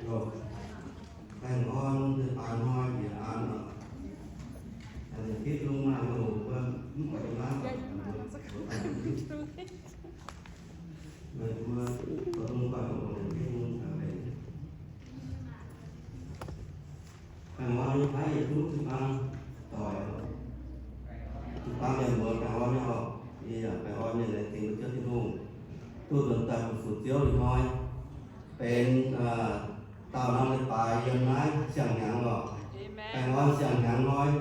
Baengh orn leiz-baaix hnoi njiec aanx oc. Gitv lungh maaih loc mbuo mv oix jienv naaiv oc. Meih mbuo zoux lungh guanh oc, gitv lungh gaax leiz. Baengh orn nyei fai yietc zungv jiu-baang doic oc. Jiu-baang mienh muoz baengh orn nyei oc. Yie yaac baengh orn nyei leiz zingh mbuo Ziouv Tin-Hungh, duqv nzuonx daaih fu-sux Ziouv ih hnoi benx daauh norm leiz-baaix yiem naaiv siang-hnyangx oc. Baengh orn siang-hnyangx hnoi.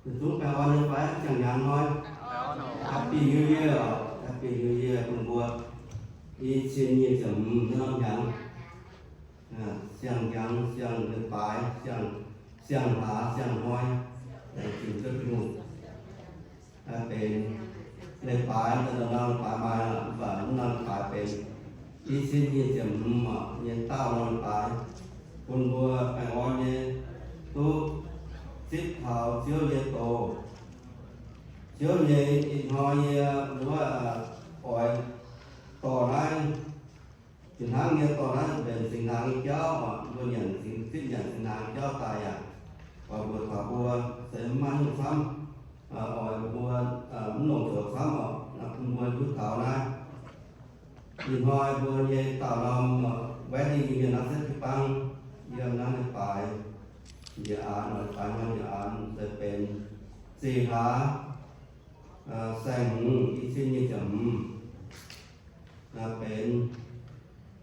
Yietc zungv baengh orn nyei fai siang-hnyangx hnoi? Happy New Year oc. Happy New Year bun mbuo. I cin nyic ziepc hmz norm hnyangx, siang-hnyangx, siang-leiz-baaix, siang-hlaax, siang-hnoi, laengz zingh Ziouv Tin-Hungh. Benx leiz-baaix, norm leiz-baaix maaih, mv baac norm leiz-baaix benx i cin nyic ziepc hmz oc, nyei daauh norm leiz-baaix, bun mbuo baengh orn nyei duqv zipv taux Ziouv nyei doz. Ziouv nyei ih hnoi yie wuov oix dorh naaiv, fih hnangv nyei dorh naaiv mbenc singx hnaangx nyei jauv oc. Mbuo nyanc singx, zipv nyanc singx hnaangx jauv daaih yaac oix mbuox taux mbuo se mv maaih nyungc camv, oix mbuo mv longc zoux camv oc. Bun mbuo hiuv taux naaiv ih hnoi mbuo nyei daauh norm wedding nyei mienh naaiv se jiu-baang yiem naaiv leiz-baaix njiec aanx, leiz-baaix hnoi njiec aanx se benx zinh hlaax saeng-hmz i cin nyic ziepc hmz. Benx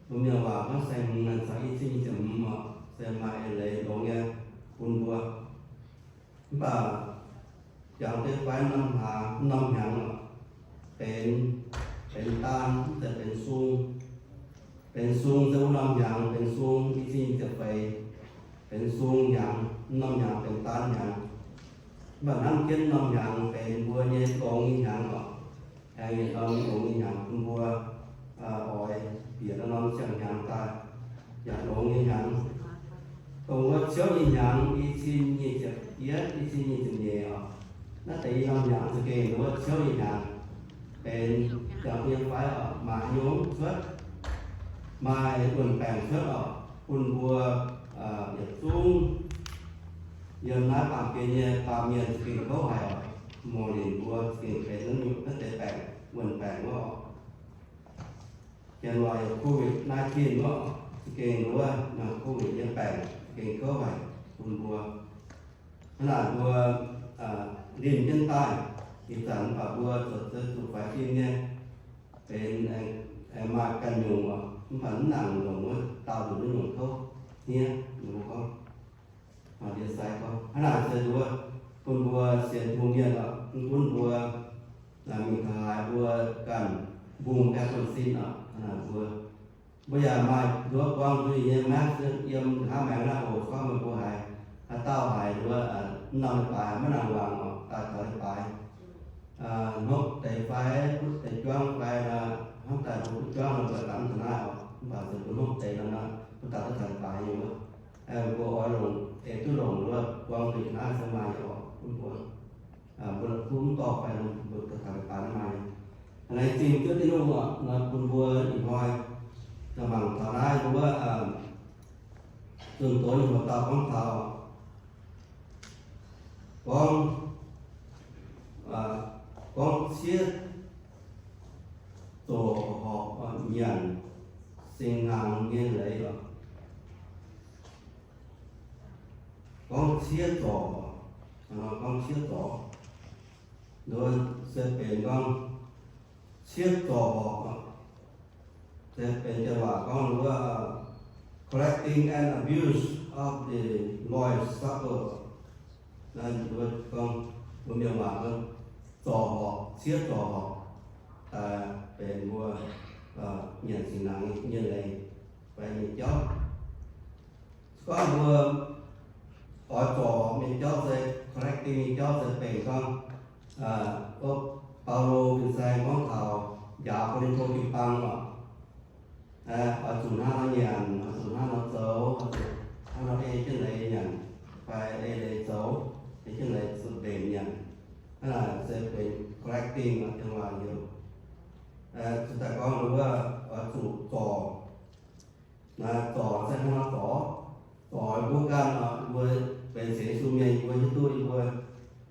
mbuo mienh waac gorngv saeng-hmz naaic caux i cin nyic ziepc hmz oc, se maaih eix leiz longx nyei bun mbuo. Mv baac jangx deix fai norm hlaax, norm hnyangx oc, benx, benx daan, mv zeiz benx sung. Benx sung se wuov norm hnyangx benx sung, i cin nyic ziepc feix, benx sung hnyangx, norm hnyangx benx daan hnyangx. Mv baac hnangv jienv norm hnyangx benx mbuo nyei longx nyei hnyangx oc. Aengx yietc norm longx nyei hnyangx bun mbuo oix bieqc norm siang-hnyangx daaih yaac longx nyei hnyangx. Dongh wuov ciouv nyei hnyangx i cin nyic ziepc yietv, i cin nyic ziepc nyeic oc. Naaiv deix i norm hnyangx za'gengh wuov ciouv nyei hnyangx benx jangx nyei fai oc, maaih haaix nyungc cuotv, maaih wuon-baengc cuotv oc, bun mbuo yietc zungv yiem naaiv baamh gen nyei baamh mienh za'gengh kouv haic oc. Mouz ninh mbuo za'gengh benx naaiv deix baengc, wuon-baengc wuov oc. Janx waac yaac COVID nineteen wuov, za'gengh wuov, COVID nyei baengc za'gengh kouv haic bun mbuo. Hnangv naaic mbuo linh jienv daaih, ih zanc mv baac mbuo zuqc faix fim nyei, benx aengx maaih ganh nyungc oc, mv baac mv nangc longc wuov daauh nzunc nyungc kouv hniev, ninh mbuo gorngv. Hnangv naaic se nduov bun mbuo sienx Tin-Hungh mienh oc, mv gunv mbuo mingh taux haaix mbuo ganh mbungh aengx buonv sin oc. Hnangv naaic mbuo, mbuo yaac maaih nduov buang nzuih nyei mask yiem hnangv maengx naaiv oc. Gorngv meih mbuo haiz haaix dauh haiz nduov mv norm leiz-baaix maiv nangc wangc oc, daaih taux leiz-baaix hnopv deix fai butv deix juangv fai hnangv daaih mbuo butv juangv nor mbuo daaih mv taux naaiv oc. Mv baac se mbuo hnopv deix nor, mbuo daaih duqv taux leiz-baaix nyei wuov. Mbuo oix longc, eix duqv longc wuov buang nzuih naaiv se maaih nyei oc, bun mbuo, mbuo la'kuqv mv dorh fai mbuo duqv taux leiz-baaix naaiv maaih nyei. Laengz zingh Ziouv Tin-Hungh oc, bun mbuo ih hnoi mangc taux naaiv wuov zunh doz nyei hoc dauh gorngv taux gorngv, gorngv ciev zorc horpc nyanc singx hnaangx nyei leiz oc. Gorngv ciev zorc, gorngv ciev zorc, nduov se benx gorngv ciev zorc horpc, se benx janx waac gorngv wuov collecting and abuse of the Lord's Supper. Naaiv mbuo gorngv, mbuo mienh waac gorngv zorc horpc, ciev zorc horpc, daaih benx mbuo nyanc singx hnaangx nyei leiz fai nyei jauv. Se gorngv mbuo oix zorc nyei jauv se collecting nyei jauv se benx gorngv, Baulo fin-saeng gorngv taux njaaux Ko^lin^to jiu-baang oc. Oix zuqc hnangv nor nyanc, oix zuqc hnangv nor zoux, oix zuqc hnangv nor ei jienv leiz nyanc, fai ei leiz zoux, ei jienv leiz zuqc mbenc nyanc. Hnangv naaic se benx collecting oc, janx waac heuc. Zuqc daaih gorngv wuov oix zuqc zorc, Naaiv zorc se hnangv nor zorc, zorc mbuo ganh oc, mbuo benx sienx Yesu mienh, yie mbuo hiuv duqv yie mbuo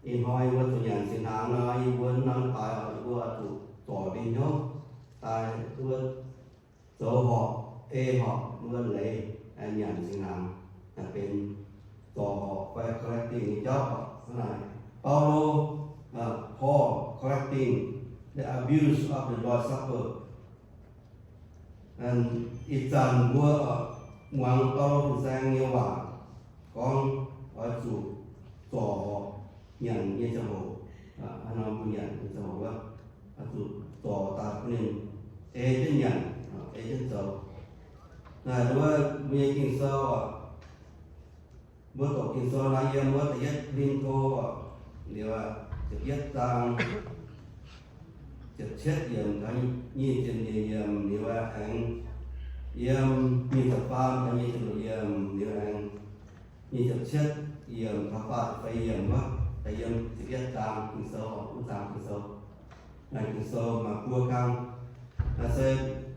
ih hnoi yie mbuo zuqc nyanc singx hnaangx nor, yie mbuo norm daaih oc, yie mbuo zuqc zorc mbuo hnyouv daaih mbuo zoux horpc, ei horpc mbuo leiz nyanc singx hnaangx, benx zorc horpc fai correcting nyei jauv oc. Hnangv naaic, Baulo, Paul correcting the abuse of the Lord's Supper. Ih zanc mbuo muangx Baulo fin-saeng nyei waac gorngv oix zuqc zorc horpc nyanc nyei ziangh hoc, hnangv nor mbuo nyanc nyei ziangh hoc wuov, oix zuqc zorc daaih bun ninh ei jienv nyanc, ei jienv zoux. Naaiv wuov mbuo nyei Ging-Sou oc, mbuo doqc Ging-Sou naaiv yiem wuov da'yietv Ko^lin^to oc, liuz ziepc yietv zaang ziepc cietv yiemc taux nyic ziepc nyeic yiemc, liuz aengx yiem nyic ziepc faam taux nyic ziepc luoqc yiemc, liuz aengx nyic ziepc cietv yiemc taux faah ziepc feix yiemc wuov, da'yietv yiem ziepc yietv zaang Ging-Sou oc, wuov zaang Ging-Sou. Naaiv Ging-Sou maaih buo kang. Naaiv se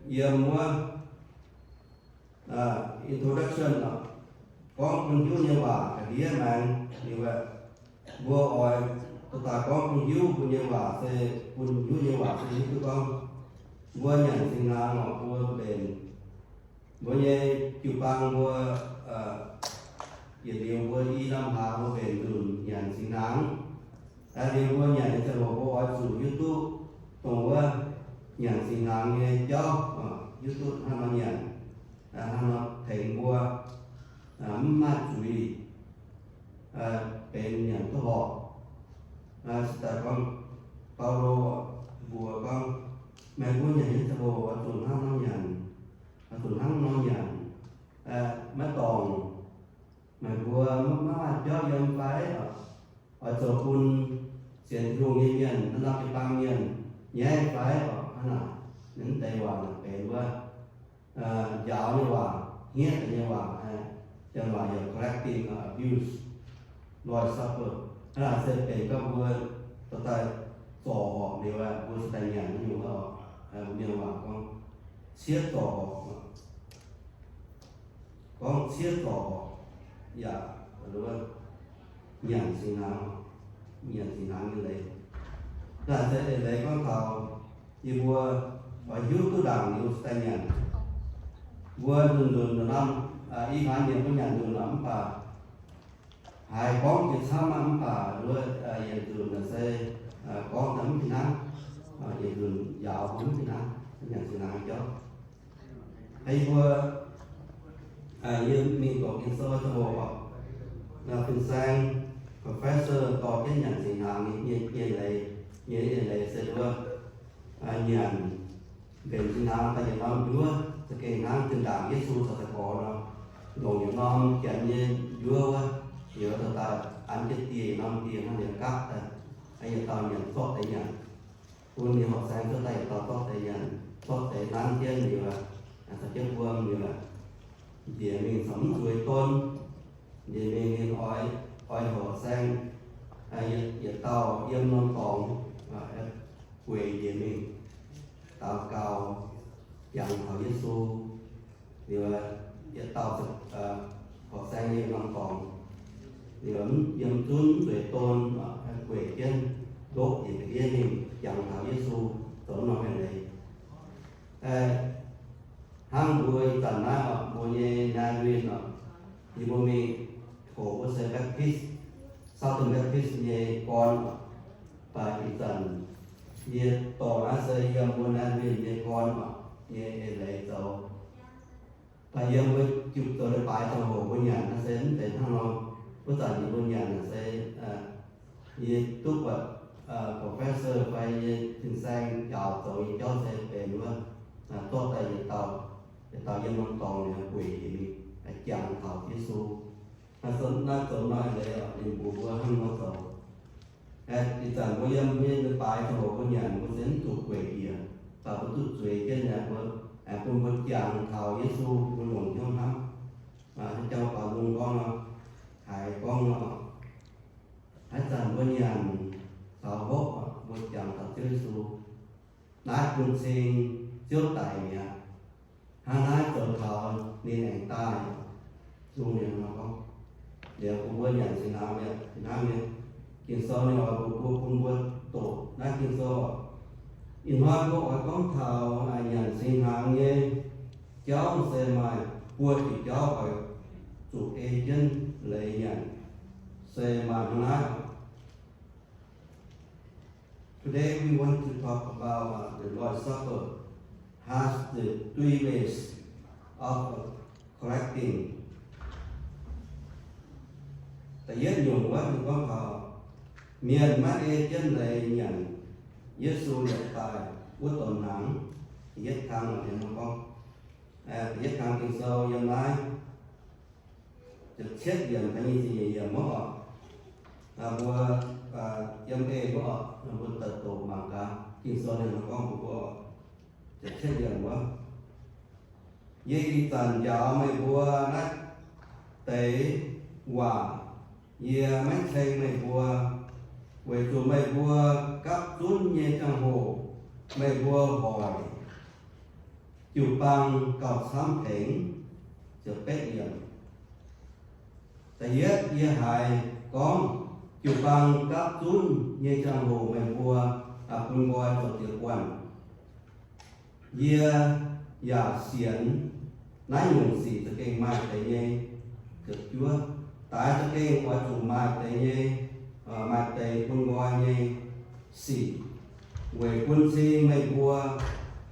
yiem wuov introduction oc, gorngv bun hiuv nyei waac ga'ndiev maengx. Liuz aeqv, mbuo oix daaih gorngv bun hiuv mbuo nyei waac se, bun hiuv nyei waac se hiuv duqv gorngv mbuo nyanc singx hnaangx oc, mbuo mbenc mbuo nyei jiu-baang mbuo, yietc liuz mbuo i lamh hlaax mbuo mbenc nzunc nyanc singx hnaangx. Liuz mbuo nyanc nyei ziangh hoc mbuo oix zuqc hiuv duqv dongh wuov nyanc singx hnaangx nyei jauv, hiuv duqv hnangv nor nyanc, hnangv nor tengx mbuo mv maaih zuiz, benx nyanc duqv horpc. Se daaih gorngv Baulo mbuox gorngv, meih mbuo nyanc nyei ziangh hoc oix zuqc hnangv nor nyanc, oix zuqc hnangv nor nyanc, maiv dorngc meih mbuo maiv maaih biauv yiem fai? Oix zoux bun sienx Tin-Hungh nyei mienh, naaiv norm jiu-baang mienh nyaiv fai? Oc, hnangv naaic, ninh mv deix waac naaic benx wuov njaaux nyei waac, hniev deix nyei waac, janx waac yaac correcting abuse, Lord's Supper. Hnangv naaic se benx gorngv mbuo dorh daaih zorc horpc liuz, mbuo se daaih nyanc nyei oc. Mienh waac gorngv ciev zorc horpc, gorngv ciev zorc horpc yaac nyanc singx hnaangx, nyanc singx hnaangx nyei leiz. Naaic se eix leiz gorngv taux yie mbuo oix hiuv duqv ndaangc liuz se daaih nyanc. Mbuo nzunc nzunc norm, i hnaangx nyanc mbuo nyanc nzunc norm mv baac haiz gorngv jiex camv aqv mv baac wuov yietc nzunc naaic se gorngv daaih mv fih hnangv, yietc nzunc njaaux mv fih hnangv, nyanc singx hnaangx jauv. Yie mbuo yie mingh doqc Ging-Sou ziangh hoc, fin-saeng professor dorh jienv nyanc singx hnaangx nyei, nyei leiz, nyei leiz se wuov nyanc mbenc singx hnaangx daaih yietc norm njuov, za'gengh hnangv zinh ndaangc Yesu caux daaih gorx nor, longc yietc norm janx nyei njuov wuov, liuz dorh daaih an jienv dieh, yietc norm dieh hnangv liuz gapv daaih, yietc dauh nyanc zorqv deix nyanc. Bun ninh horqc saeng cuotv daaih yietc dauh zorqv deix nyanc, zorqv deix nanv jienv liuz, caux jienv wuom liuz, njiec mingh caux mv zueiz don. Njiec mingh ninh oix, oix horqc saeng, yietc dauh yiem norm dorngx gueic njiec mingh, daux gaux, jangx taux Yesu. Liuz yietc dauh horqc saeng yiem norm dorngx, liuz yiem zunv mv zueiz don, gueic jienv, ndopv njiec ga'ndiev mingh jangx taux Yesu, zoux norm eix leiz. Hnangv mbuo ih zanc naaiv oc, mbuo nyei Nazarene oc, yie mbuo mingh hoqc wuov se Baptist, Southern Baptist nyei gorn oc. Mv baac ih zanc yie dorh naaiv se yiem mbuo Nazarene nyei gorn oc, nyei eix leiz zoux. Mv baac yiem mbuo jiu zoux leiz-baaix ziangh hoc mbuo nyanc naaiv se mv zeiz hnangv nor. Wuov zanc yie mbuo nyanc naaic se yie duqv buatc professor fai nyei fin-saeng njaaux zoux nyei jauv se benx wuov, zorqv daaih yietc dauh, yietc dauh yiem norm dorngx liuz gueic njiec mingh jangx taux Yesu. Naaiv zoux nor leiz ninh mbuox mbuo hnangv nor zoux. Ih zanc mbuo yiem mbuo nyei leiz-baaix ziangh hoc mbuo nyanc mbuo se mv zuqc gueic njiec, mv baac mbuo duqv zueiz jienv nyei, mbuo bun mbuo jangx taux Yesu, mbuo longc hnyouv hnamv. Jangx baaux nzung gorngv nor, haiz gorngv nor, haaix zanc mbuo nyanc caux hopv, mbuo jangx taux Ziouv Yesu, naaiv bun cing Ziouv daic mi'aqv. Hnangv naaiv zoux taux ninh aengx daaih. Zungv ninh nor gorngv, liuz bun mbuo nyanc singx hnaangx mi'aqv, fih hnangv nyei. Ging-Sou ninh oix bun mbuo, bun mbuo doqc naaiv Ging-Sou oc. Ih hnoi mbuo oix gorngv taux nyanc singx hnaangx nyei jauv se maaih buo diuc jauv oix zuqc ei jienv leiz nyanc, se maaih hnangv naaiv. Today we want to talk about uh, the Lord's Supper has the three ways of uh, collecting. Da'yietv nyungc wuov ninh gorngv taux mienh maiv ei jienv leiz nyanc Yesu yietc daaih wuov donx hnaangx. Da'yietv kang, da'yietv kang Ging-Sou yiem naaiv ziepc cietv yiemc, da'nyeic ziepc nyeic yiemc wuov oc. Mbuo yiem ei wuov oc, mbuo daaih doqc mangc gaax Ging-Sou ninh gorngv mbuox mbuo oc. Ziepc cietv yiemc wuov, yie ih zanc njaaux meih mbuo naaiv deix waac, yie maiv ceng meih mbuo, weic zuqc meih mbuo gapv zunv nyei ziangh hoc meih mbuo hoic jiu-baang gauh camv tengx. Ziepc betv yiemc, da'yietv yie haiz gorngv jiu-baang gapv zunv nyei ziangh hoc meih mbuo bun nqoi zoux diex buonc. Yie yaac sienx naaiv nyungc sic za'gengh maaih deix nyei. Ziepc juov, daaix za'gengh oix zuqc maaih deix nyei, maaih deix bun nqoi nyei sic, weic bun cing meih mbuo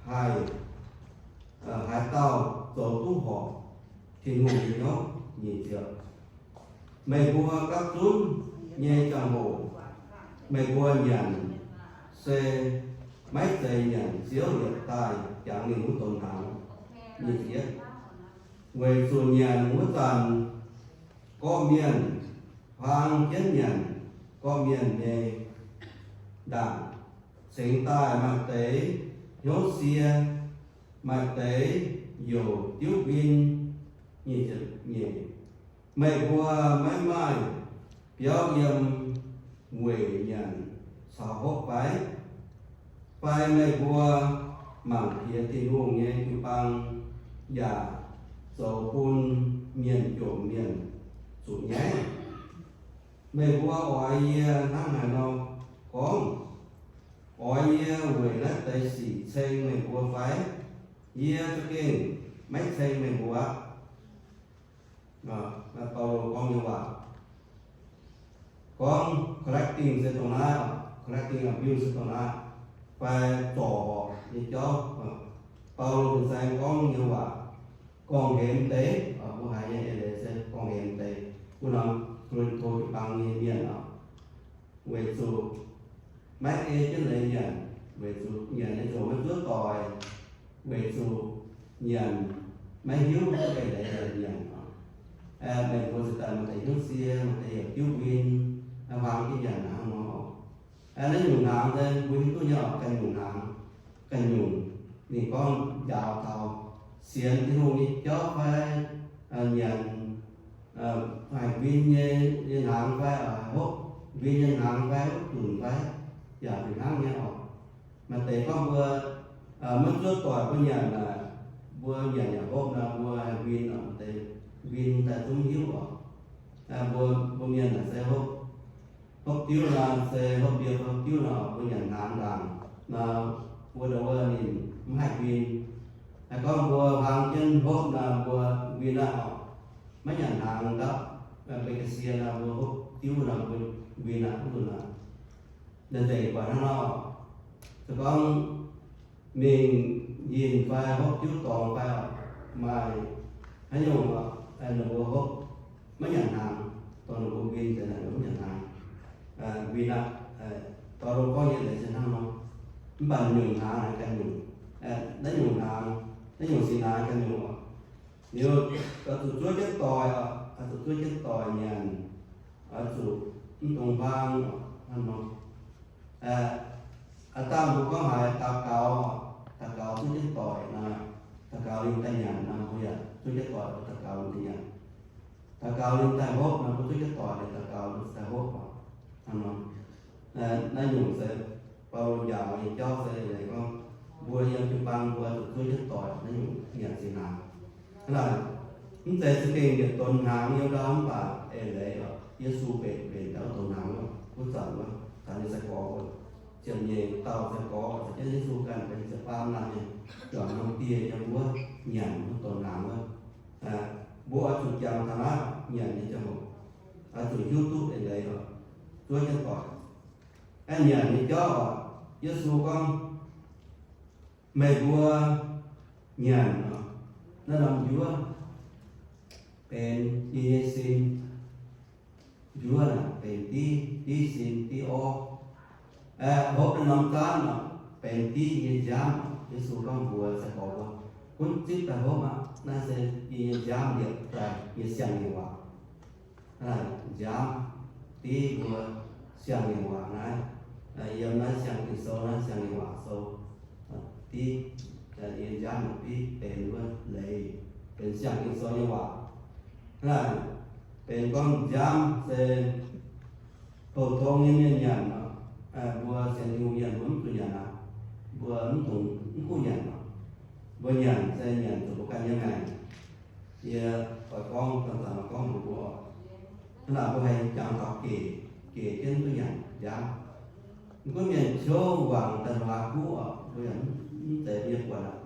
haih, haaix dauh zoux duqv horpc Tin-Hungh nyei hnyouv. Nyic ziepc, meih mbuo gapv zunv nyei ziangh hoc meih mbuo nyanc se maiv zeiz nyanc Ziouv yietc daaih jangx ninh wuov donx hnaangx. Nyic ziepc, weic zuqc nyanc wuov zanc gorqv-mienh huaang jienv nyanc gorqv-mienh nyei ndaangc, cingx daaih maaih deix hnyouv sie, maaih deix youc diuv nquin. Nyic ziepc nyeic, meih mbuo maiv maaih biauv yiem weic nyanc caux hopv fai? Fai meih mbuo mangc piex Tin-Hungh nyei jiu-baang yaac zoux bun mienh jomc mienh zuqc nyaiv? Meih mbuo oix yie hnangv haaix nor gorngv? Oix yie weic naaiv deix sic ceng meih mbuo fai? Yie za'gengh maiv ceng meih mbuo aqv. Baulo gorngv nyei waac, gorngv collecting se dongh naaiv, collecting of bills se dongh naaiv, fai zorc horpc nyei jauv. Baulo fin-saeng gorngv nyei waac, gorngv-hemx deix, mbuo haiz nyei eix leiz se gorngv-hemx deix wuov norm Ko^lin^to jiu-baang nyei mienh oc. Weic zuqc maiv ei jienv leiz nyanc, weic zuqc nyanc nyei ziouc maiv zuov doic, weic zuqc nyanc maiv hiuv duqv eix leiz nyanc. Meih mbuo ziouc daaih maaih deix hnyouv sie, maaih deix youc diuv nquin, huaang jienv nyanc hnangv nor oc. Naaiv nyungc hnaangx se mbuo hiuv duqv nyei oc, ganh nyungc hnaangx, ganh nyungc. Ninh gorngv njaaux taux sienx Tin-Hungh nyei jauv fai, nyanc haih nquin nyei hnaangx fai, hopv nquin nyei hnaangx fai, hopv dunc fai, yaac fih hnangv nyei oc. Maaih deix gorngv mbuo maiv zuov doic mbuo nyanc, mbuo nyanc yaac hopv nor, mbuo haih nquin oc. Maaih deix nquin daaih zungv hiuv oc. Mbuo, mbuo mienh naaic se hopv, hopv diuv nor, se hopv ndie hopv diuv nor, mbuo nyanc hnaangx ndaangc nor, mbuo ndau wuov ninh mv haih nquin. Haih gorngv mbuo huaang jienv hopv nor, mbuo nquin aqv oc. Maiv nyanc hnaangx ndapv, mbuo ga'sie nor, mbuo hopv diuv nor, mbuo nquin aqv, mv nzunc aqv. Nzengc buatc hnangv nor, se gorngv mingh yinh fai hopv diuv dorngx fai oc, maaih haaix nyungc oc, ninh mbuo hopv maiv nyanc hnaangx, dongh ninh mbuo nquin deix naaic maiv nyanc hnaangx, nquin aqv. Baulo gorngv nyei leiz se hnangv nor. Mv baac nyungc hnaangx ganh nyungc, naaiv nyungc hnaangx, naaiv nyungc singx hnaangx ganh nyungc oc. Liuz, oix zuqc zuov jienv doic oc, oix zuqc zuov jienv doic nyanc, oix zuqc mv dungx huaang oc, hnangv nor. Aav dangh mbuo gorngv haiz daux gaux, daux gaux zuov jienv doic nor, daux gaux ninh daaih nyanc nor, mbuo yaac zuov jienv doic daux gaux ninh daaih nyanc. Daux gaux ninh daaih hopv nor, mbuo zuov jienv doic ninh daux gaux ninh daaih hopv oc, hnangv nor. Naaiv nyungc se Baulo njaaux nyei jauv se gorngv mbuo yiem jiu-baang mbuo zuqc zuov jienv doic naaiv nyungc nyanc singx hnaangx. Hnangv naaic, Mv zeiz za'gengh yietc donx hnaangx yiem ndau mv baac eix leiz oc, Yesu mbenc, mbenc daaih donx hnaangx wuov, wuov zanc wuov, taux ninh sai-gorx wuov, ziepc nyeic dauh sai-gorx caux jienv Yesu ganh benx ziepc faam laanh nyei, juangc norm dieh yiem wuov nyanc wuov donx hnaangx wuov. Mbuo oix zuqc jangx taux naaiv nyanc nyei ziangh hoc, oix zuqc hiuv duqv eix leiz oc. Zuov jienv doic, aengx nyanc nyei jauv oc. Yesu gorngv, meih mbuo nyanc oc, naaiv norm njuov benx yie nyei sin. Njuov naaic benx div, div sin, div orv. Hopv naaiv norm zaanv oc, benx div yie nyei nziaamv. Yesu gorngv mbuox sai-gorx mbuo, gunv zipv daaih hopv aqv. Naaiv se yie nyei nziaamv liepc daaih nyei siang-ngaengc waac. Naaiv nziaamv div mbuo siang-ngaengc waac naaiv. Yiem naaiv siang Ging-Sou, naaiv siang-ngaengc waac sou, div, yie nziaamv div benx wuov leiz, benx siang Ging-Sou nyei waac. Naaiv benx gorngv nziaamv se pou-tong nyei mienh nyanc oc. Mbuo sienx Tin-Hungh mienh mbuo mv zuqc nyanc aqv. Mbuo mv dungx mv kuv nyanc oc. Mbuo nyanc se nyanc zuqc mbuo ganh nyei maengc. Yie oix gorngv, zanc-zanc oix gorngv mbuox mbuo, hnangv naaic mbuo haih jangx taux gec, gec jienv duqv nyanc nziaamv. Mv gunv mienh qouv wangc daaih la'kuqv oc, mbuo yaac mv zeiz mienh buatc aqv.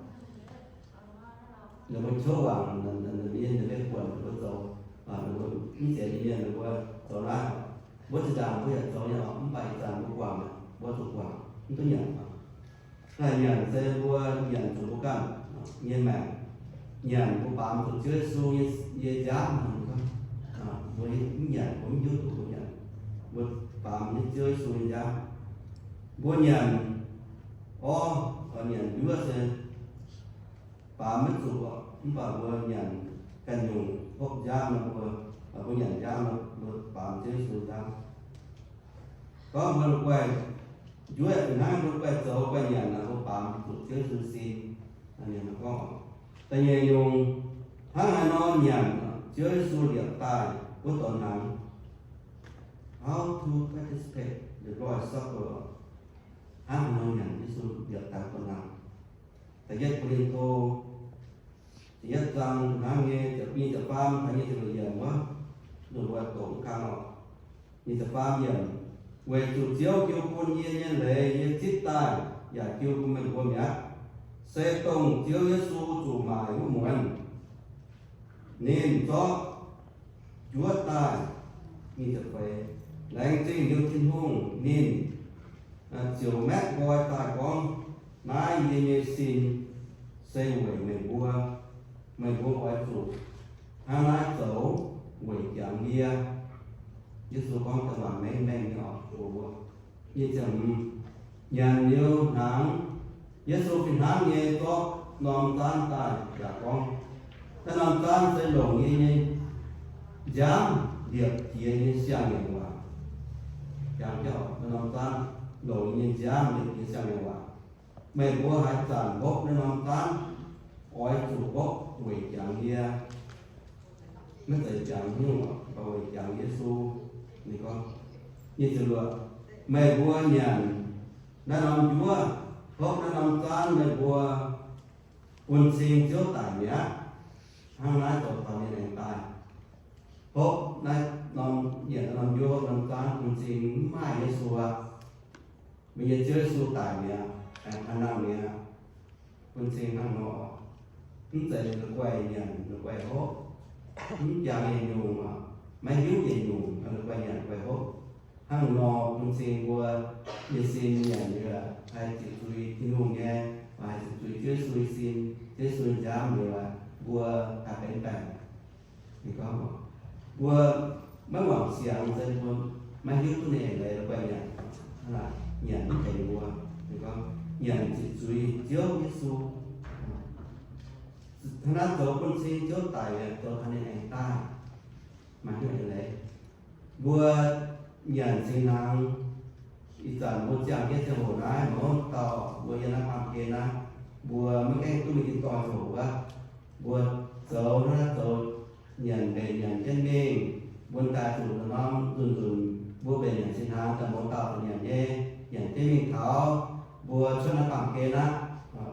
Ninh mbuo qouv wangc, ninh mbuo mienh ninh mbuo buatc ninh mbuo zoux, ninh mbuo mv zeiz mienh ninh mbuo zoux naaiv oc. Mbuo zinh ndaangc mbuo yaac zoux nyei oc, mv baac ih zanc mbuo guangc, mbuo zuqc guangc, mv duqv nyanc oc. Naaiv nyanc se mbuo nyanc zuqc mbuo ganh nyei maengc, nyanc mbuo baamz zuqc Ziouv Yesu nyei nziaamv. Mbuo mv nyanc, mbuo mv hiuv duqv mbuo nyanc, mbuo baamz nyei Ziouv Yesu nyei nziaamv. Mbuo nyanc orv, nyanc njuov se baamz maiv zuqc, mv baac mbuo nyanc ganh nyungc hopv nziaamv nor, mbuo, mbuo nyanc nziaamv nor, mbuo baamz Ziouv Yesu nziaamv. Gorngv mbuo la'guaih njuov fih hnangv, mbuo la'guaih zoux guaih nyanc naaic, mbuo baamz zuqc Ziouv Yesu sin. Da'nyeic nyungc, hnangv haaix nor nyanc Ziouv Yesu liepc daaih wuov donx hnaangx. How to participate the Lord's Supper. Hnangv haaix nor nyanc Yesu liepc daaih wuov donx hnaangx. Da'yietv Ko^lin^to da'yietv zaang hnangv nyei ziepc nyeic ziepc faam taux nyei ziepc luoqc yiemc wuov, ninh mbuo doqc mv kang oc. Nyeic ziepc faam yiemc, weic zuqc Ziouv jiu bun yie nyei leiz yie zipv daaih yaac jiu bun meih mbuo mi'aqv, se dongh Ziouv Yesu zuqc maaic wuov muonz, ninh zorqv njuov daaih, nyic ziepc feix, laengz zingh liuz Tin-Hungh, ninh ziouc maetv nqoi daaih gorngv, naaiv yie nyei sin se weic meih mbuo. Meih mbuo oix zuqc hnangv naaiv zoux weic jangx yie. Yesu gorngv deix waac mengh mengh nyei oc, mbuox mbuo. Nyic ziepc hmz, nyanc liuz hnaangx, Yesu fih hnangv nyei zorqv norm zaanv daaih yaac gorngv, naaiv norm zaanv se longc yie nyei nziaamv liepc jiex nyei siang-ngaengc waac. Jangx jienv oc, naaiv norm zaanv longc yie nyei nziaamv liepc jiex siang-ngaengc waac. Meih mbuo haaix zanc hopv naaiv norm zaanv, oix zuqc hopv weic jangx yie. Maiv zeiz jangx nyungc, mv baac weic jangx Yesu. Ninh gorngv, nyic ziepc luoqc, meih mbuo nyanc naaiv norm njuov, hopv naaiv norm zaanv, meih mbuo bun cing Ziouv daic mi'aqv. Hnangv naaiv zoux taux ninh aengx daaih. Hopv naaiv norm, nyanc naaiv norm njuov, hopv norm zaanv, bun cing mv maaih Yesu aqv. Mbuo nyei Ziouv Yesu daic mi'aqv, aengx hnangv mi'aqv. Bun cing hnangv nor, mv zeiz la'guaih nyanc, la'guaih hopv, mv jangx yietc nyungc, maiv hiuv yietc nyungc, la'guaih nyanc, la'guaih hopv. Hnangv nor bun cing mbuo nyei sin nyanc liuz haih ziqc zuiz Tin-Hungh nyei, haih ziqc zuiz Ziouv Yesu nyei sin, Ziouv Yesu nyei nziaamv liuz, mbuo haih benx baengc. Ninh gorngv, mbuo maiv wangc siangx se mbuo maiv hiuv duqv ninh eix leiz la'guaih nyanc, nyanc mv tengx mbuo. Ninh gorngv, nyanc ziqc zuiz Ziouv Yesu. Hnangv naaiv zoux bun cing Ziouv daic mi'aqv, zoux taux ninh aengx daaih, maaih hiuv eix leiz. Mbuo nyanc singx hnaangx, ih zanc mbuo ziangh jienv ziangh hoc naaiv, mouz dauh mbuo yiem naaiv baamh gen naaiv, mbuo maiv gaengh duqv mingh tin-dorngh ziangh hoc wuov, mbuo zoux hnangv naaiv zoux, nyanc mbenc nyanc jienv mingh, mbuo daaih zuqc norm nzunc nzunc mbuo mbenc nyanc singx hnaangx daaih, mouz dauh zuqc nyanc nyei, nyanc jienv mingh taux mbuo cuotv naaiv baamh gen aqv,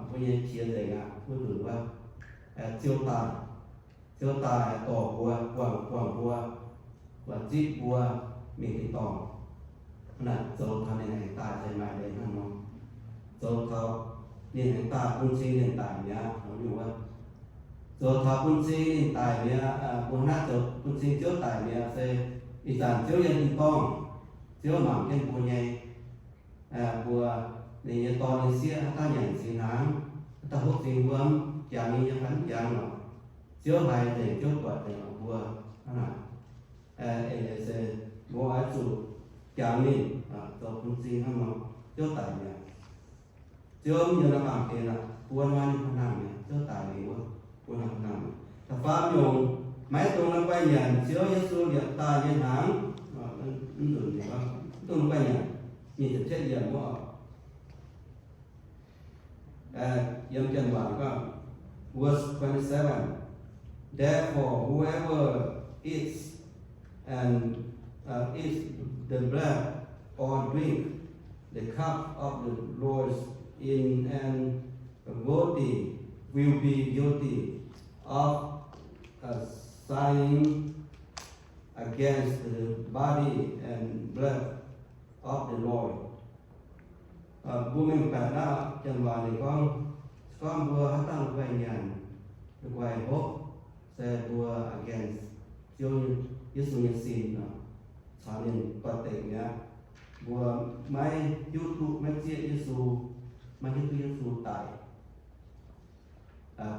mbuo nyei qiex nzengc aqv, wuov nzunc wuov, ziouc daaih, Ziouv daaih dorh mbuo, buangh, buangh mbuo, buatc zipv mbuo mingh tin-dorngh. Hnangv naaic zoux taux ninh aengx daaih se maaih leiz hnangv nor. Zoux taux ninh aengx daaih bun cing ninh daic mi'aqv, zoux taux bun cing ninh daic mi'aqv, mbuo hnangv zoux bun cing Ziouv daic mi'aqv se ih zanc Ziouv yiem tin-dorngh, Ziouv mangc jienv mbuo nyei, mbuo, ninh nyei dorn nyei sieqv haaix dauh nyanc cingx hnaangx, haaix dauh hopv cingx wuom, jangx nyei nyei fai mv jangx lorqc, Ziouv haiz nzengc, Ziouv buatc nzengc mbuo. Hnangv naaic, eix leiz se mbuo oix zuqc jangx ninh, zoux bun cing hnangv nor, Ziouv daic mi'aqv. Ziouv mv nyouz naaiv baamh gen aqv, bun maiv ninh hnangv mi'aqv, Ziouv daic mingh wuov, bun hnangv mi'aqv. Da'faam nyungc, maiv dungx la'guaih nyanc Ziouv Yesu liepc daaih nyei hnaangx. Mv dungx la'guaih nyanc, nyic ziepc cietv yiemc wuov. Yiem Janx-Waac gorngv, verse twenty-seven, "Therefore, whoever eats and, uh, eats the bread or drink the cup of the Lord in an unworthy will be guilty of a sin against the body and blood of the Lord." Mbuo mengh baeqc naaiv Janx-Waac ninh gorngv, se gorngv mbuo haaix dauh la'guaih nyanc, la'guaih hopv, se mbuo against Ziouv Yesu nyei sin, caux ninh doix-dekc mi'aqv. Mbuo maiv hiuv duqv, maiv zieqv Yesu, maiv hiuv duqv Yesu daic,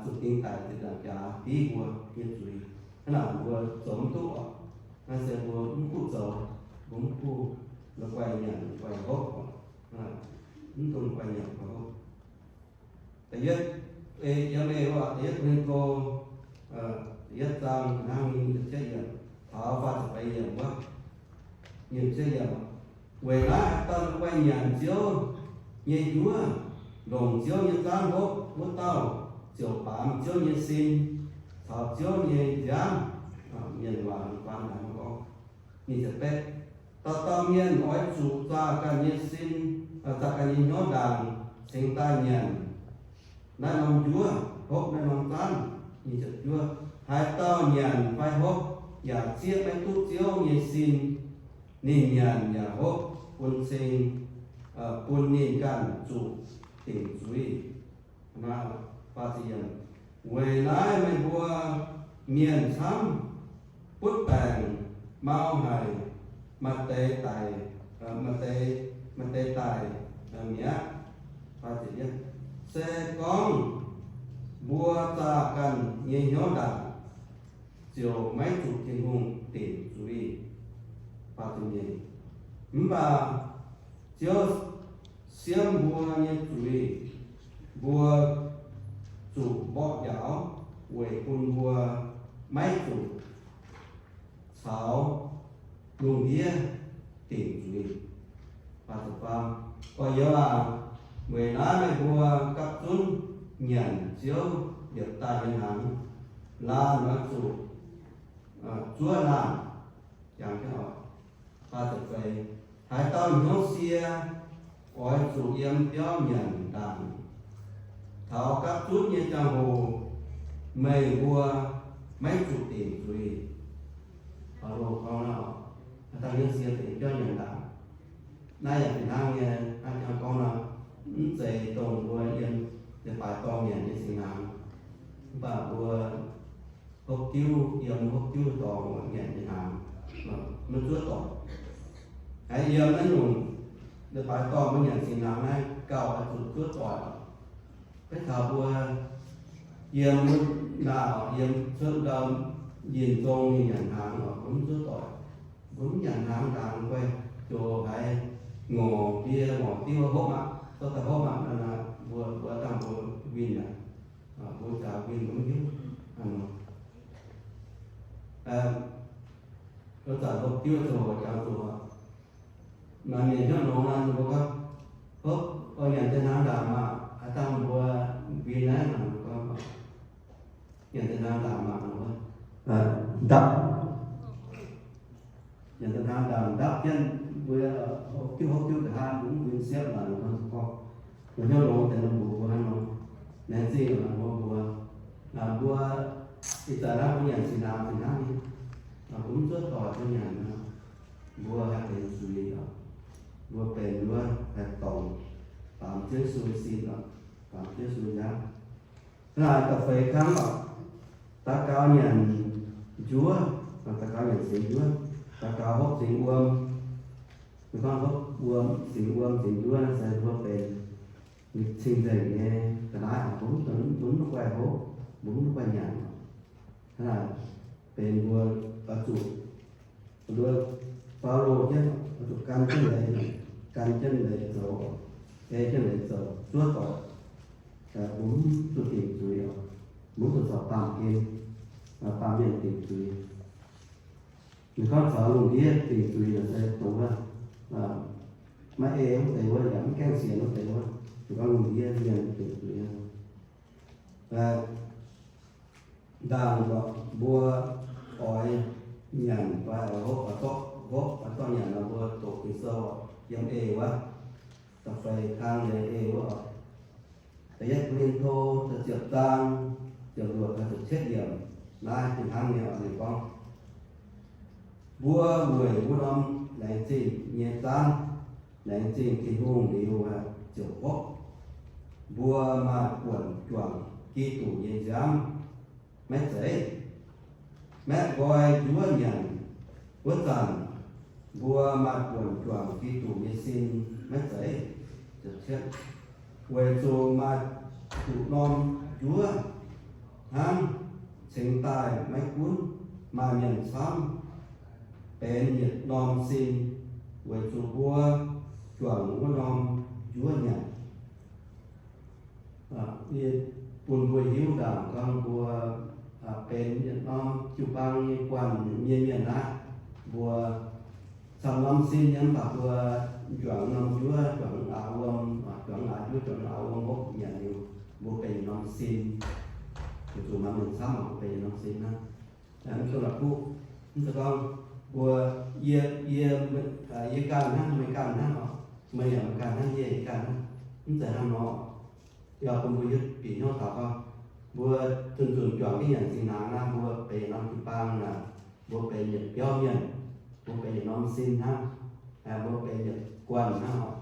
zuqc dingx daic ziepc nzaangc jaax div mbuo nyei zuiz. Hnangv naaic mbuo zoux mv duqv oc. Naaiv se mbuo mv kuv zoux, mbuo mv kuv la'guaih nyanc, la'guaih hopv oc. Mv dungx la'guaih nyanc, la'guaih hopv. Da'yietv, yiem eix, da'yietv Ko^lin^to, da'yietv zaang, hnangv nyic ziepc cietv yiemc taux faah ziepc feix yiemc wuov. Nyic ziepc cietv yiemc, weic naaiv haaix dauh la'guaih nyanc Ziouv nyei njuov, longc Ziouv nyei zaangv hopv, wuov dauh ziouc baamz Ziouv nyei sin caux Ziouv nyei nziaamv. Mienh waac gorngv, nyic ziepc betv, dauh dauh mienh oix zuqc zaah ganh nyei sin, zaah ganh nyei hnyouv ndaangc cingx daaih nyanc naaiv norm njuov, hopv naaiv norm zaanv. Nyic ziepc juov, haaix dauh nyanc fai hopv yaac zieqv maiv duqv Ziouv nyei sin, ninh nyanc yaac hopv bun cing, bun ninh ganh zuqc dingc zuiz. Weic naaiv meih mbuo mienh camv, butv baengc mau haic, maaih deix daic, maaih deix, maaih deix daic mi'aqv. Se gorngv mbuo zaah ganh nyei hnyouv ndaangc, ziouc maiv zuqc Tin-Hungh dingc zuiz. Mv baac Ziouv siemv mbuo nyei zuiz, mbuo zuqc mborqv njaaux weic bun mbuo maiv zuqc caux lungh ndiev dingc zuiz. Gorx-youz aac, weic naaiv meih mbuo gapv zunv nyanc Ziouv liepc daaih nyei hnaangx, laanh oix zuqc zuov laanh. Jangx jienv oc. Haaix dauh hnyouv sie, oix zuqc yiem biauv nyanc ndaangc. Taux gapv zunv nyei ziangh hoc meih mbuo maiv zuqc dingc zuiz. Baulo gorngv nor, haaix dauh hnyouv sie, zuqc yiem biauv nyanc ndaangc. Naaiv yaac fih hnangv nyei, hnangv jangx gorngv nor, mv zeiz dongh mbuo yiem leiz-baaix dorngh nyanc nyei cingx hnaangx. Mv baac mbuo hopv diuv, yiem hopv diuv dorngx nyanc nyei hnaangx, maiv zuov doic. Haiz yiem naaiv nyungc leiz-baaix dorngh mbuo nyanc cingx hnaangx naaiv gauh oix zuqc zuov doic. Beiv taux mbuo yiem naaic, yiem cuotv ndau njien-zong mingh nyanc hnaangx oc, mbuo mv zuov doic. Mbuo mv nyanc hnaangx ndaangc guai, ziouc haiz ngorc ndie ngorc diuv hopv aqv, zorqv daaih hopv aqv, mbuo, mbuo dangh mbuo winh aqv. Mbuo jaax winh mbuo mv hiuv. Zanc hopv diuv ziouc jangx zuqc, maaih mienh hnyouv longx nor, mbuo gorngv, hopv, nyanc deix hnaangx ndaangc maah, aa dangh mbuo winh naaiv, mbuo gorngv, nyanc deix hnaangx ndaangc maah, ndapv, nyanc deix hnaangx ndaangc ndapv jienv mbuo, hopv diuv hopv diuv nqa'haav mbuo mv winh siepv maah, mbuo gorngv, mbuo hnyouv longx deix nor mbuox mbuo hnangv nor, laengz zingh mbuo, mbuo, mbuo Ih zanc naaiv mbuo nyanc zinh hnaangx fih hnangv nyei, mbuo mv zuov doic mbuo nyanc nor, mbuo haih benx zuiz oc. Mbuo benx wuov haih dorngc baamz Ziouv Yesu nyei sin oc, baamz Ziouv Yesu nyei nziaamv. Hnangv naaic da'feix kangv oc, daux gaux nyanc njuov, daux gaux nyanc singx njuov, daux gaux hopv singx wuom. Mbuo gorngv hopv wuom, singx wuom, singx njuov naaiv se mbuo benx cing-nzengc nyei ga'naaiv oc. Mbuo mv, mbuo mv guai hopv, mbuo mv guai nyanc oc. Hnangv naaic benx mbuo oix zuqc, mbuo Baulo jienv oix zuqc gan jienv leiz, gan jienv leiz zoux, ei jienv leiz zoux, zuov doic, mbuo mv zuqc dingc zuiz oc. Mbuo mv zuqc caux baamh gen, baamh mienh dingc zuiz. Ninh gorngv caux lungh ndiev dingc zuiz naaic se dongh wuov, maiv ei wuov deix wuov, yaac mv gaengh sienx wuov deix wuov, ninh gorngv lungh ndiev mienh dingc zuiz. Ndaangc mbuo oix nyanc fai oix hopv, oix zorqv hopv, oix zorqv nyanc nor, mbuo doqc Ging-Sou yiem eix wuov, da'feix kang nyei eix wuov oc. Da'yietv Ko^lin^to da'ziepc zaang ziepc luoqc taux ziepc cietv yiemc, naaiv fih hnangv nyei oc. Ninh gorngv, mbuo weic wuov norm laengz zingh nyei zaanv, laengz zingh Tin-Hungh liuz ziouc hopv. Mbuo maaih buonc juangc Giduc nyei nziaamv maiv zeiz? Maeqv nqoi njuov nyanc wuov zanc, mbuo maaih buonc juangc Giduc nyei sin maiv zeiz? Weic zuqc maaih zuqc norm njuov hnangv, cingx daaih maiv gunv maaih mienh camv benx yietc norm sin, weic zuqc mbuo juangc wuov norm njuov nyanc. Bun mbuo hiuv ndaangc gorngv mbuo benx yietc norm jiu-baang nyei guanh nyei mienh naaiv, mbuo camv norm sin nyei, mv baac mbuo juangc norm njuov, juangc aav wuom, juangc aav njuov, juangc aav wuom hopv nyanc liuz, mbuo benx yietc norm sin. Weic zuqc maaih mienh camv, mbuo benx yietc norm sin hnangv. Mv duqv la'kuqv, mv zeiz gorngv mbuo, yie, yie, yie ganh hnangv, meih ganh hnangv oc, meih yaac meih ganh hnangv, yie yaac ganh hnangv, mv zeiz hnangv nor. Yaac bun mbuo hiuv bieqc hnyouv taux gorngv, mbuo zunh zunc juangc jienv nyanc zinh hnaangx naaiv, mbuo benx yietc norm jiu-baang naaic, mbuo benx yietc biauv mienh, mbuo benx yietc norm sin hnangv, mbuo benx yietc guanh hnangv oc,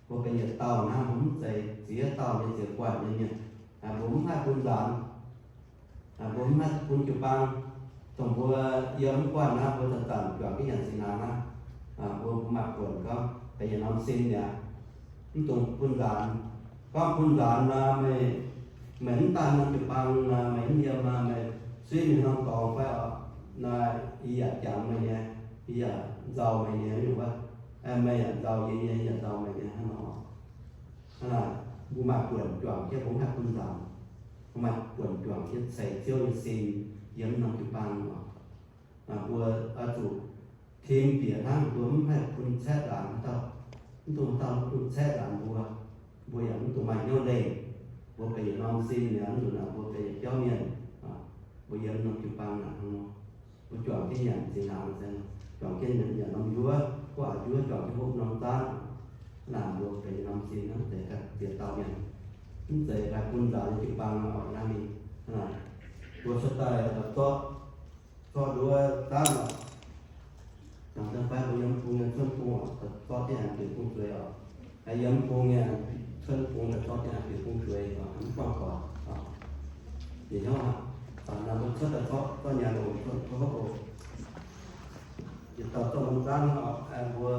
mbuo benx yietc dauh hnangv, mbuo mv zeiz ziex dauh nyei ziex guanh nyei mienh. Mbuo mv haih bun nzaanx, mbuo mv haih bun jiu-baang. Dongh mbuo yiem mv guanh naaiv, mbuo zanc-zanc juangc jienv nyanc zinh hnaangx naaiv, mbuo, mbuo maaih buonc gorngv benx yietc norm sin mi'aqv. Mv dungx bun nzaanx. Gorngv bun nzaanx nor, meih, meih mv daaih norm jiu-baang nor, meih mv yiem nor, meih suiv mingh norm dorngx fai oc, nor yie yaac jangx meih nyei, yie yaac nzauh meih nyei nyungc wuov. Meih yaac nzauh yie nyei, yie yaac nzauh meih nyei hnangv nor. Hnangv naaic, mbuo maaih buonc juangc jienv, mbuo mv haih bun nzaanx. Mbuo maaih buonc juangc jienv ceix Ziouv nyei sin yiem norm jiu-baang oc. Mbuo oix zuqc tim bieqc hnangv, mbuo mv haih bun caeqv nzaanx haaix dauh. Mv dungx haaix dauh mv dungx caeqv nzaanx mbuo. Mbuo yaac mv dungx maaih hnyouv lengh. Mbuo benx yietc norm sin mi'aqv, mv dungx naaic mbuo benx yietc biauv mienh. Mbuo yiem norm jiu-baang naaic hnangv nor, mbuo juangc jienv nyanc zinh hnaangx, juangc jienv nyanc norm njuov, guoqv a'njuov, juangc jienv hopv norm zaanv. Naaic mbuo benx yietc norm sin hnangv, zeiz ganh ziex dauh mienh. Mv zeiz haih bun nzaanx nyei jiu-baang oc, hnangv naaic. Mbuo cuotv daaih zorqv, zorqv nduov zaanv oc. Jangx daaih fai mbuo yiem bung nyei cuotv bung oc, zorqv jienv aengx bieqc bung zueiz oc. Yiem bung nyei cuotv bung daaih zorqv jienv aengx bieqc bung zueiz oc, mv buangh doic oc. Bieqc hnyouv aqv. Naaic mbuo cuotv daaih zorqv, zorqv nyanc oc, cuotv hopv oc. Yietc dauh zorqv norm zaanv oc, mbuo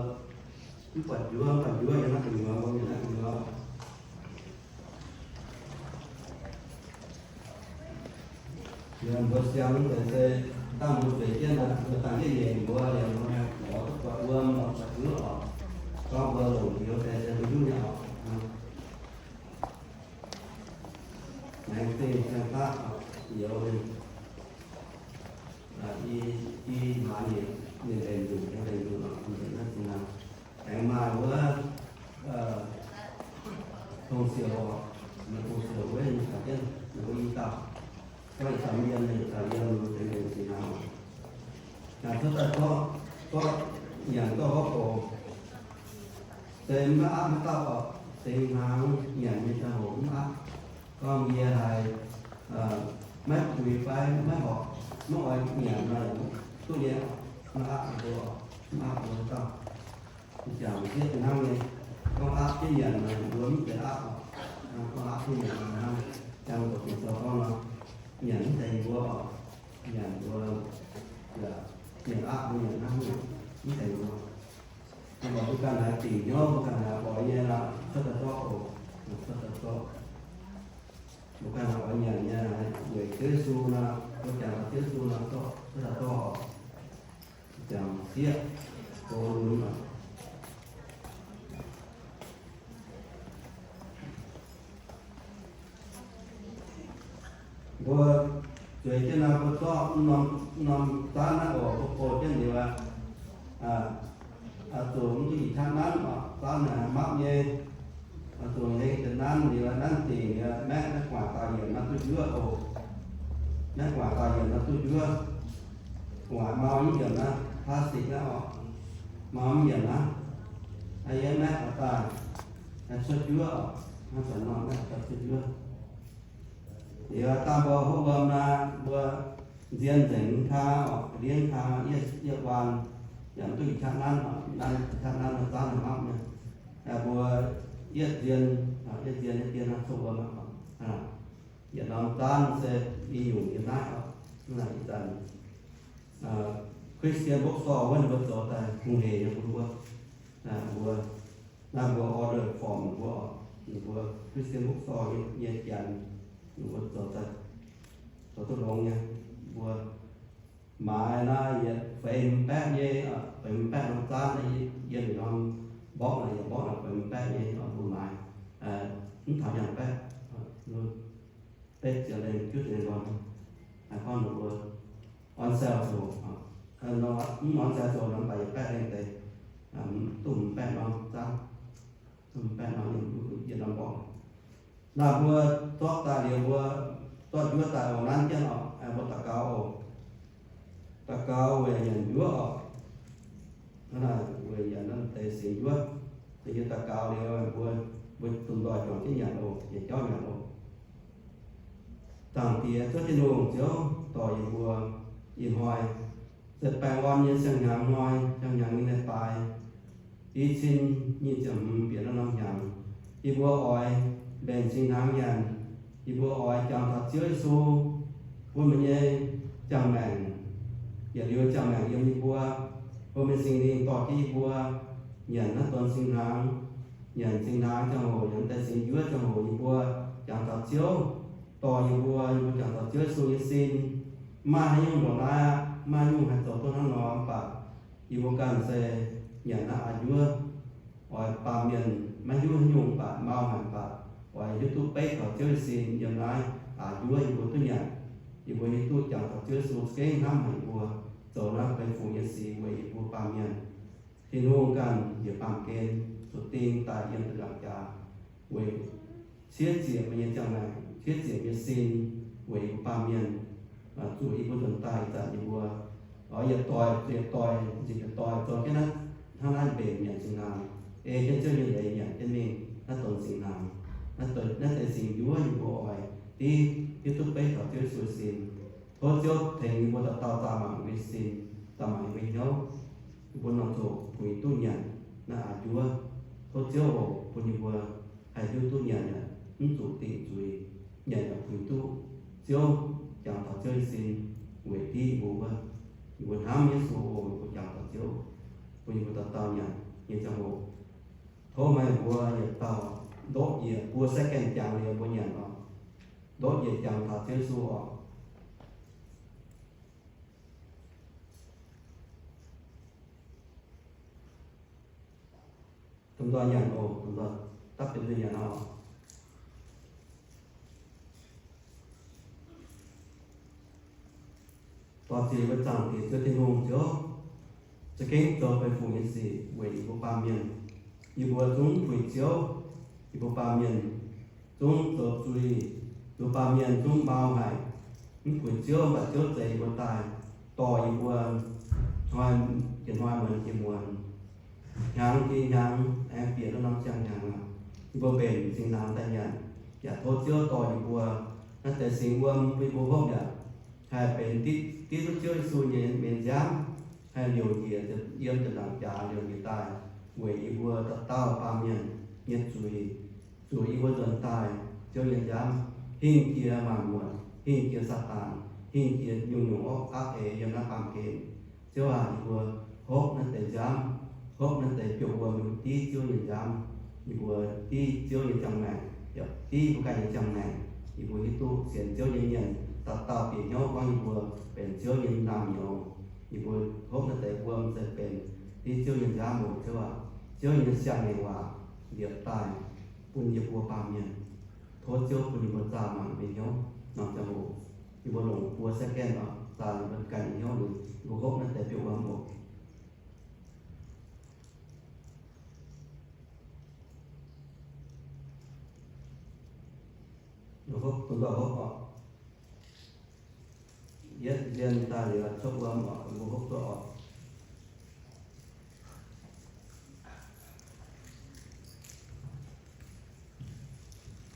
mv buatc njuov, mv buatc njuov yiem naaiv gu'nyuoz, mbuo mienh naaiv gu'nyuoz. Liemh mbuo siang mv zeiz se dangh mbuo zueiz jienv, mbuo dangh jienv nyeic mbuo, liemh mbuo lorz duqv buatc wuom, lorz buatc njuov oc. Gorngv mbuo longc youz deix se mbuo hiuv nyei oc. Laengz zingh cien-haav oc, youz ninh, i, i hmuangx nyeic, ninh mbenc nzunc, mbenc nzunc oc, mbenc naaiv zinh hnaangx. Aengx maaih wuov tong siouc oc, maaih tong siouc wuov ninh caux jienv ninh mbuo i dauh, gorngv ih zanc mv yiem, ninh caux yiem, mbenc nzunc zinh hnaangx oc. Naaic cuotv daaih zorqv, zorqv nyanc zorqv hopv oc. Se maiv aapv haaix dauh oc, zinh hnaangx nyanc nyei ziangh hoc mv aapv. Gorngv yie haiz maiv puix fai maiv horpc, maiv oix nyanc nor, duqv nyei, maiv aapv mbuo, maiv aapv mbuo dauh. Jangx sieqv hnangv nyei, gorngv aapv jienv nyanc nor, mbuo mv zeiz aapv oc. Gorngv aapv jienv nyanc nor hnangv, jangx doqc Ging-Sou gorngv nor, nyanc mv zeiz mbuo oc, nyanc mbuo, nyanc aapv mbuo nyanc hnangv nyei, mv zeiz mbuo. Mv baac mbuo ganh haiz dingc hnyouv, mbuo ganh haiz oix nyei, cuotv daaih zorqv oc, cuotv daaih zorqv. Mbuo ganh haiz oix nyanc nyei, weic Ziouv Yesu nor, mbuo jangx taux Ziouv Yesu nor, zorqv, cuotv daaih zorqv oc. Jangx sieqv, go lunx oc. Mbuo zueiz jienv naaiv, mbuo zorqv norm, norm zaanv naaiv oc, mbuo bouh jienv liuz aqv, zuqc mv duqv ih qaqv nanv oc, zaanv naaic mapv nyei, zuqc heng deix nanv liuz, nanv dingc liuz, maeqv naaiv guangc daaih yienc naaiv duqv njuov oc. Naaiv guangc daaih yienc naaiv duqv njuov. Guangc mau mv yienc naaiv plastic naaiv oc, mau mv yienc naaiv. Yie maeqv guangc daaih, cuotv njuov oc, naaiv zanc nor maeqv cuotv njuov. Liuz dangh mbuo hopv wuom naaiv, mbuo nzien nzengc kaa oc, lienh kaa, yietv, yietv waan, yaac mv duqv ih qaqv nanv oc, nanv ih qaqv nanv, zaanv naaic mapv nyei. Mbuo yietv nzien, yietv nzien, yietv nzien naaiv coqv wuom aqv. Yietc norm zaanv se i nyungc yiem naaiv oc. Ih zanc Christian bookstore wuov ninh mbuo zoux daaih hungh heic nyei bun mbuo. Mbuo, naaiv mbuo order form ninh mbuo, ninh mbuo Christian bookstore nyei, nyei janx, ninh mbuo zoux daaih, zoux duqv longx nyei. Mbuo maaiz naaiv yietc feix hmz baeqv nyei, feix hmz baeqv norm zaanv, yiem norm mborqv naaic, yietc mborqv naaic feix hmz baeqv nyei, mbuo maaiz mv taux nyaanh baeqv, betv ziepc lengh, juov ziepc lengh ndorm. Gorngv ninh mbuo on sale zoux, mv on sale zoux nor mv baac yietc baeqv lengh deix, duqv hmz baeqv norm zaanv, duqv hmz baeqv norm, yiem norm mborqv. Naaiv mbuo zorqv daaih liuz, mbuo zorqv njuov daaih oc, nanv jienv oc, mbuo daux gaux oc. Daux gaux weic nyanc njuov oc. Hnangv naaic weic nyanc naaiv deix singx njuov. Deix nyei daux gaux liuz, mbuo, mbuo domh nzoih juangc jienv nyanc oc, yietc jauv nyanc oc. Zaangc Diex, Ziouv Tin-Hungh, Ziouv dorh yie mbuo ih hnoi, se baengh orn nyei siang-hnyangx hnoi, siang-hnyangx nyei leiz-baaix, i cin nyic ziepc hmz bieqc naaiv norm hnyangx, yie mbuo oix mbenc singx hnaangx nyanc. Yie mbuo oix jangx taux Ziouv Yesu bun meih nyei ziangh maengc, yietc liuz ziangh maengc yiem yie mbuo, bun meih Singx Lingh dorh jienv yie mbuo nyanc naaiv donx singx hnaangx, nyanc singx hnaangx ziangh hoc, nyanc deix singx njuov ziangh hoc, yie mbuo jangx taux Ziouv dorh yie mbuo, yie mbuo jangx taux Ziouv Yesu nyei sin. Mv maaih haaix nyungc ndongc naaiv aqv, mv maaih haaix nyungc haih zoux duqv hnangv nor, mv baac yie mbuo ganh se nyanc naaiv aav njuov. Oix baamh mienh maiv hiuv haaix nyungc, mv baac mau haic, mv baac oix hiuv duqv beiv taux Ziouv nyei sin yiem naaiv aav njuov yie mbuo duqv nyanc. Yie mbuo hiuv duqv jangx taux Ziouv Yesu za'gengh hnamv haic yie mbuo, zoux naaiv beiv fuc nyei sic weic yie mbuo baamh mienh. Tin-Hungh ganh njiec baamh gen zuqc ding daaih yiem ziepc nzaangc jaax weic ciev ziepc meih nyei ziangh maengc, ciev ziepc nyei sin weic yie mbuo baamh mienh, zuqc yie mbuo nzuonx daaih ih zanc yie mbuo oix yietc doic zuqc yietc doic, nzipc yietc doic zoux jienv naaiv, hnangv naaiv mbenc nyanc singx hnaangx, ei jienv Ziouv nyei leiz nyanc jienv mingh naaiv donx singx hnaangx. Naaiv deix singx njuov yie mbuo oix div hiuv duqv beiv taux Ziouv Yesu sin. Tov Ziouv tengx yie mbuo dauh dauh zaah mangc yie mbuo nyei sin, zaah mangc yie mbuo nyei hnyouv. Yie mbuo nor zuqc puix duqv nyanc naaiv aav njuov. Tov Ziouv oc, bun yie mbuo haih hiuv duqv nyanc yaac mv zuqc dingc zuiz, nyanc yaac puix duqv. Ziouv, jangx taux Ziouv nyei sin weic div yie mbuo wuov. Yie mbuo hnamv Yesu oc, yie mbuo jangx taux Ziouv, bun yie mbuo dauh dauh nyanc nyei ziangh hoc. Tov meih mbuo yietc dauh ndoqv njiec buo second jangx liuz mbuo nyanc oc. Ndoqv njiec jangx taux Ziouv Yesu oc. Domh nzoih nyanc oc, domh nzoih dapv benx nzoih nyanc oc. Dorh ziec mbuo Zaangc Diex Ziouv Tin-Hungh, Ziouv za'gengh zoux beiv fuc nyei sic weic yie mbuo baamh mienh. Yie mbuo zungv puix Ziouv, yie mbuo baamh mienh zungv zoux zuiz, yie mbuo baamh mienh zungv mau haic, mv puix Ziouv, mv baac Ziouv zeix yie mbuo daaih, dorh yie mbuo hnoi, jiex hnoi muonz jiex muonz, hnyangx jiex hnyangx, aengx bieqc norm siang-hnyangx aqv, yie mbuo mbenc singx hnaangx daaih nyanc. Yaac tov Ziouv dorh yie mbuo Naaiv deix singx wuom bun mbuo hopv yaac haih benx div, div duqv Ziouv Yesu nyei mienh nziaamv, haih liouc njiec yiem ziepc nzaangc jaax liouc njiec daaih weic yie mbuo dauh dauh baamh mienh nyei zuiz, zuqc yie mbuo nzuonx daaih Ziouv nyei nziaamv, hingh jiex maanc muotc, hingh jiex Saadaan, hingh jiex nyungc-nyungc orqv aqv eix yiem naaiv baamh gen. Ziouv aac, yie mbuo hopv naaiv deix nziaamv, hopv naaiv deix biouv wuom div Ziouv nyei nziaamv, yie mbuo div Ziouv nyei ziangh maengc, yaac div mbuo ganh nyei ziangh maengc. Yie mbuo hiuv duqv sienx Ziouv nyei mienh dauh dauh bieqc hnyouv gorngv yie mbuo benx Ziouv nyei naamh nyouz. Yie mbuo hopv naaiv deix wuom se benx div Ziouv nyei nziaamv oc Ziouv aac. Ziouv nyei siang-ngaengc waac liepc daaih bun yie mbuo baamh mienh. Tov Ziouv bun yie mbuo zaah mangc nyei hnyouv norm ziangh hoc. Yie mbuo longc buo second oc, zaah yie mbuo ganh nyei hnyouv, yie mbuo hopv naaiv deix biouv wuom oc. Hopv, dongh ndau hopv oc. Yietv nzien daaih liuz cuotv wuom oc, mbuo hopv duqv oc.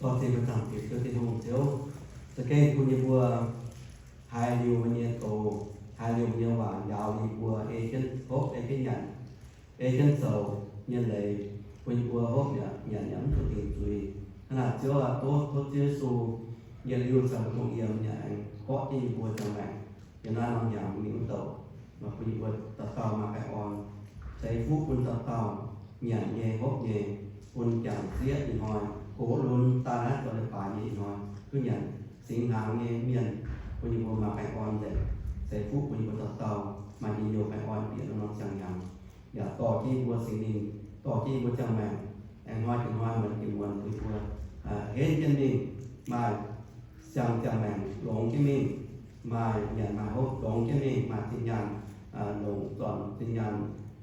Dorh zingh mbuo zaangc Diex, Ziouv Tin-Hungh Ziouv, za'gengh bun yie mbuo haiz liuz meih nyei doz, haiz liuz meih nyei waac njaaux yie mbuo ei jienv hopv, ei jienv nyanc, ei jienv zoux nyei leiz, bun yie mbuo hopv yaac nyanc yaac mv zuqc dingc zuiz. Hnangv naaic Ziouv aac, tov, tov Ziouv Yesu yietc liuz caux mbuo dongh yiem yaac aengx gorqv jienv yie mbuo ziangh maengc yiem naaiv norm hnyangx mingh wuov douc, bun yie mbuo dauh dauh maaih baengh orn, ceix fuqv bun dauh dauh nyanc nyei, hopv nyei, bun jangc sieqv ih hnoi, gox lunx daaih naaiv zoux leiz-baaix nyei ih hnoi duqv nyanc singx hnaangx nyei mienh, bun yie mbuo maaih baengh orn nzengc, ceix fuqv bun yie mbuo dauh dauh maaih njien-youh baengh orn bieqc norm-norm siang-hnyangx. Yaac dorh jienv yie mbuo Singx Lingh, dorh jienv yie mbuo ziangh maengc, aengx hnoi jiex hnoi, muonz jiex muonz, bun yie mbuo henv jienv mingh, maaih siang ziangh maengc longx jienv mingh, maaih nyanc maaih hopv longx jienv mingh, maaih zinh nyaanh longc zornc zinh nyaanh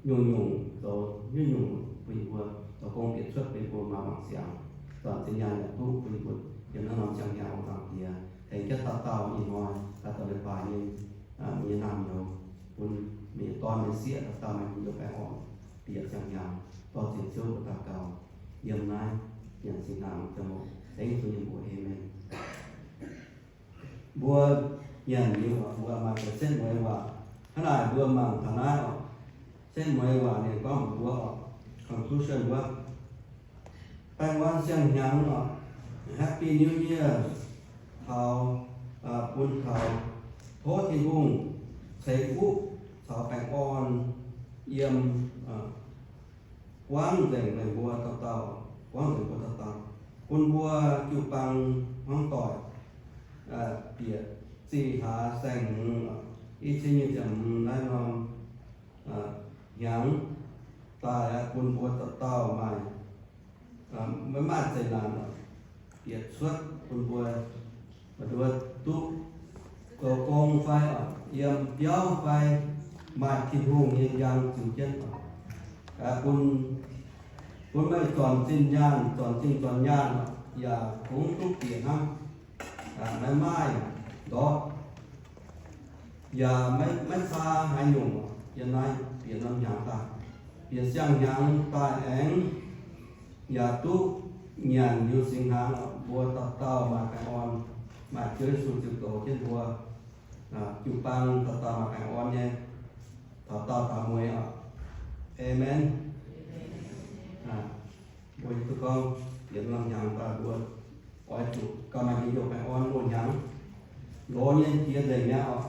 nyungc-nyungc zoux nyungc-nyungc, bun yie mbuo zoux gong bieqc cuotv, bun yie mbuo maaih wangc siangx, zornc zinh nyaanh yaac duqv, bun yie mbuo yiem naaiv norm siang-hnyangx oc Zaangc Diex, tengx jienv dauh dauh ih hnoi daaih zoux leiz-baaix nyei, meih nyei naamh nyouz, bun meih nyei dorn nyei sieqv dauh dauh maaih njien-youh baengh orn bieqc siang-hnyangx. Dorh zienc Ziouv mbuo daux gaux yiem naaiv nyanc singx hnaangx ziangh hoc, dengv Yesu nyei mbuox, aamen. Mbuo nyanc liuz oc, mbuo maaih deix setv mueiz waac. Hnangv naaic mbuo mangc taux naaiv oc, setv mueiz waac ninh gorngv mbuox oc, conclusion wuov, baengh orn siang-hnyangx oc, Happy New Year, taux, bun taux tov Tin-Hungh ceix fuqv caux baengh orn yiem, guangv nzengc meih mbuo dauh dauh, guangv nzengc mbuo dauh dauh, bun mbuo jiu-baang hmuangv doic bieqc zih hlaax saeng-hmz, i cin nyic ziepc hmz naaiv norm hnyangx daaih, bun mbuo dauh dauh maaih, maiv maaih zeqc naanc bieqc cuotv, bun mbuo, mbuo duqv zoux gong fai yiem biauv fai maaih Tin-Hungh nyei njang ziux jienv, bun, bun meih zornc zinh nyaanh, zornc zinh zornc nyaanh yaac kungx duqv bieqc hnangv, maiv maaih ndortv, yaac maiv, maiv caa haaix nyungc yiem naaiv bieqc norm hnyangx daaih, bieqc siang-hnyangx daaih aengx yaac duqv nyanc liuz singx hnaangx, mbuo dauh dauh maaih baengh orn, maaih Ziouv Yesu ziux douz jienv mbuo, jiu-baang dauh dauh maaih baengh orn nyei, taux daauh taux mueiz oc. Aamen. Mbuo hiuv duqv gorngv yietc norm hnyangx daaih mbuo oix zuqc gauh maaih njien-youh baengh orn loz-hnyangx. Loz nyei jiex nzengc mi'aqv oc.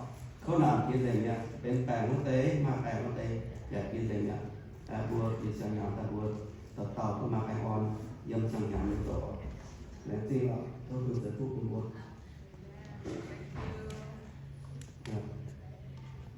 Kouv naanc jiex nzengc mi'aqv. Benx baengc wuov deix, maaih baengc wuov deix yaac jiex nzengc mi'aqv. Mbuo jiex siang-hnyangx daaih mbuo dauh dauh duqv maaih baengh orn yiem siang-hnyangx nyei zoux. Laengz zingh oc. Tov Tin-Hungh ceix fuqv bun mbuo.